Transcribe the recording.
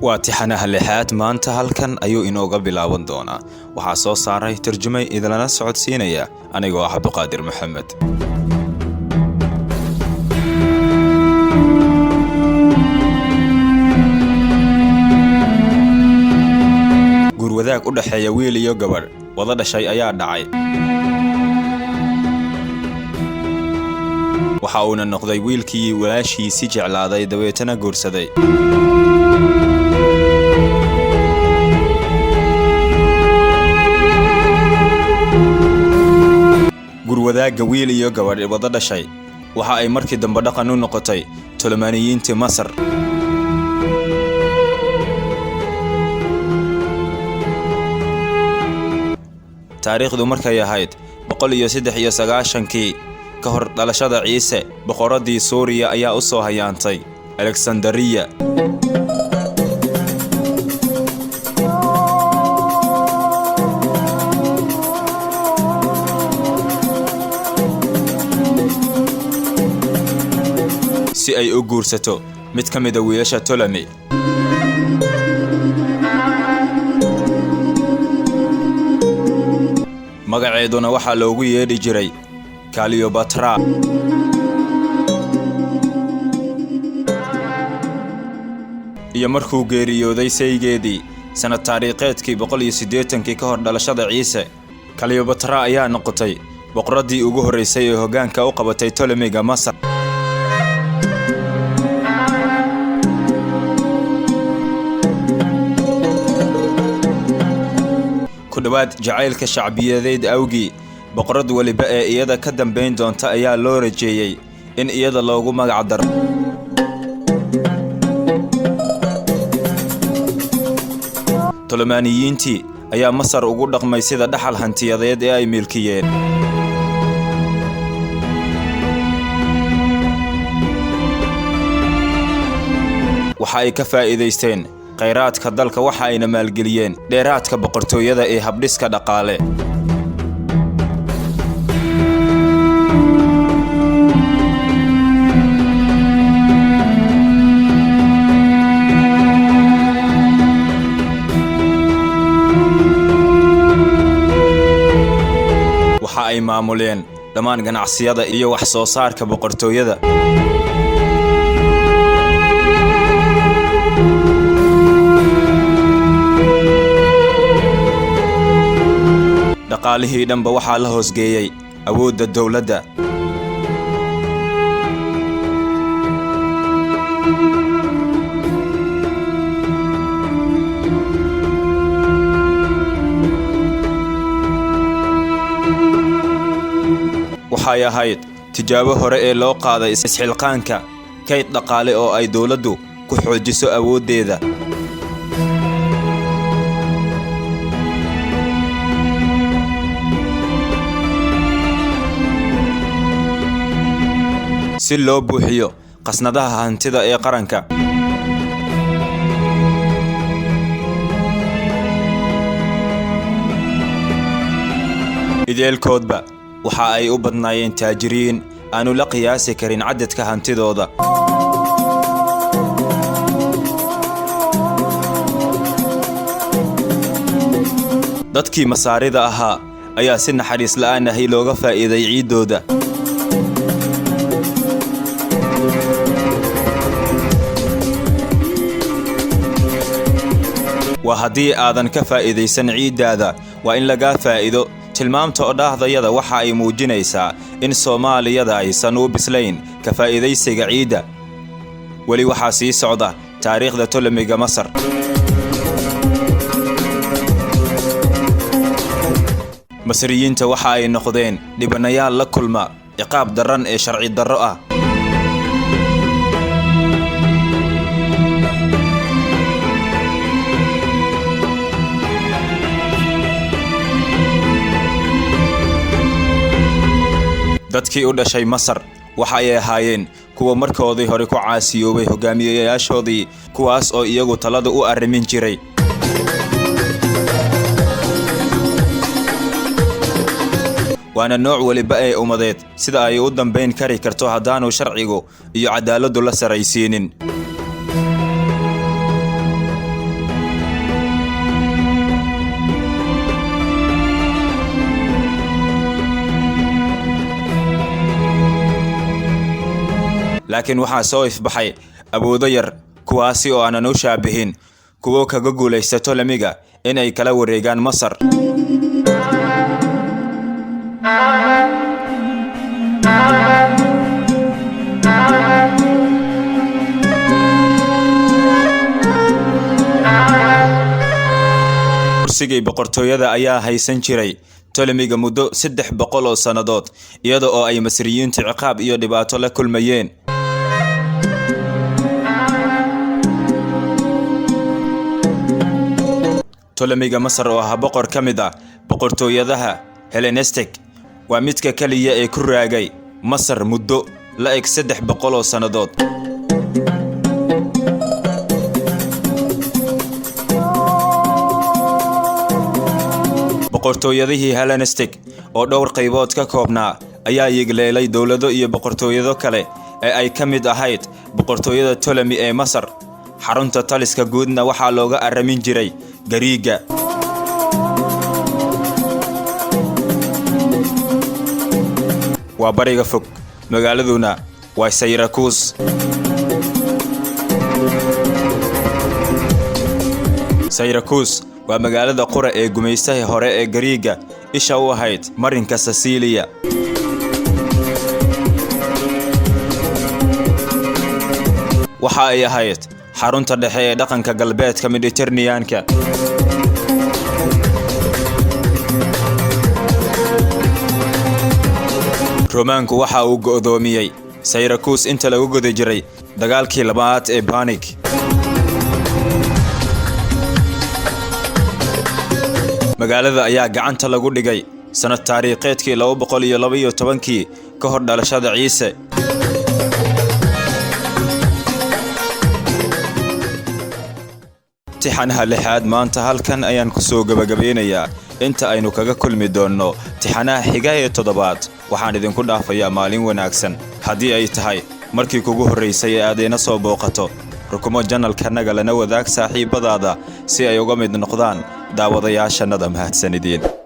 Waa tixanaha lixaad. Maanta halkan ayuu inooga bilaaban doonaa. Waxaa soo saaray, tarjumay, idinlana socodsiinaya anigoo ah Cabduqaadir Maxamed. Guurwadaag u dhexeeya wiil iyo gabadh wada dhashay ayaa dhacay. Waxa uuna noqday wiilkii walaashiisi jeclaaday, dabeetana guursaday. Gurwadaagga wiil iyo gabadh wada dhashay waxa ay markii dambe dhaqan u noqotay Tolomaaniyiintii Masar. Taariikhdu markay ahayd 193-kii ka hor dhalashada Ciise, boqoraddii Suuriya ayaa u soo hayaantay Alexandariya si ay u guursato mid ka mida wiilasha Ptolemy. Magaceeduna waxaa loogu yeedhi jiray Kaliyobatra. Iyo markuu geeriyooday saygeedii sannad taariikheedkii 180-kii ka hor dhalashada Ciise, Kaliyobatra ayaa noqotay boqoraddii ugu horraysay ee hoggaanka u qabatay Ptolemiga Masar. Ku dhowaad jacaylka shacbiyadeed awgii, boqorad weliba ee iyada ka dambayn doonta ayaa loo rajeeyey in iyada loogu magac daro. Tolomaaniyiintii ayaa Masar ugu dhaqmay sida dhaxal hantiyadeed ee ay milkiyeen. Waxa ay ka faa'iidaysteen khayraadka dalka, waxa ayna maalgeliyeen dheeraadka boqortooyada ee habdhiska dhaqaale. Waxa ay maamuleen dhammaan ganacsiyada iyo wax soo saarka boqortooyada. Dhaqaalihii dhanba waxaa la hoosgeeyey awoodda dowladda. Waxay ahayd tijaabo hore ee loo qaaday isxilqaanka kayd dhaqaale oo ay dowladdu ku xoojiso awooddeeda. Si loo buuxiyo khasnadaha hantida ee qaranka. Ideelkoodba waxa ay u badnaayeen taajiriin aanu la qiyaasi karin cadadka hantidooda. Dadkii Masaarida ahaa ayaa si naxariis la'aan ahi looga faa'iiday ciiddooda. Waa haddii aadan ka faa'iidaysan ciiddaada, waa in lagaa faa'iido. Tilmaamta odhaahdayada waxa ay muujinaysaa in Soomaaliyada aysan u bislayn ka faa'iidaysiga ciidda. Weli waxaa sii socda taariikhda Ptolemiga Masar. Masriyiinta waxa ay noqdeen dhibanayaal la kulma ciqaab darran ee sharci darro ah. Dadkii u dhashay Masar waxa ay ahaayeen kuwa markoodii hore ku caasiyoobay hogaamiyeyaashoodii, kuwaas oo iyagu talada u arrimin jiray. Waana nooc weliba ee ummadeed sida ay u dambayn kari karto haddaanu sharcigu iyo cadaaladdu la sarraysiinin. Laakiin waxaa soo ifbaxay awoodo yar, kuwaasi oo aanan u shaabihin kuwo kaga guulaysta Ptolemiga inay kala wareegaan Masar. Kursigii boqortooyada ayaa haysan jiray Ptolemiga muddo 300 oo sannadood, iyada oo ay Masriyiintu ciqaab iyo dhibaato la kulmayeen. Ptolemiga Masar oo ahaa boqor ka mid ah boqortooyadaha Hellenistic waa midka kaliya ee ku raagay Masar muddo la eg 300 oo sannadood. Boqortooyadihii Hellenistic oo dhowr qaybood ka koobnaa ayaa yigleelay dowlado iyo boqortooyado kale ee ay ka mid ahayd boqortooyada Ptolemy ee Masar. Xarunta taliska guudna waxaa looga aramin jiray Gariiga. Waa bariga fog, magaaladuna waa Syracuse. Syracuse waa magaalada qura ee gumaystahii hore ee Gariiga isha u ahayd marinka Sicilia. Waxa ay ahayd xarunta dhexe ee dhaqanka galbeedka Mediterranean-ka. Romaanku waxa uu go'doomiyey Syracuse inta lagu guda jiray dagaalkii labaad ee Punic. Magaalada ayaa gacanta lagu dhigay sanad taariikheedkii 212 ka hor dhalashada Ciise. Tixanaha lixaad maanta halkan ayaan ku soo gabagabeynayaa. Inta aynu kaga kulmi doonno tixanaha xiga ee toddobaad, waxaan idinku dhaafayaa maalin wanaagsan. Haddii ay tahay markii kugu horraysay ee aad ina soo booqato, rukumo janalkanaga, lana wadaag saaxiibadaada si ay uga mid noqdaan daawadayaashannada. Mahadsanidin.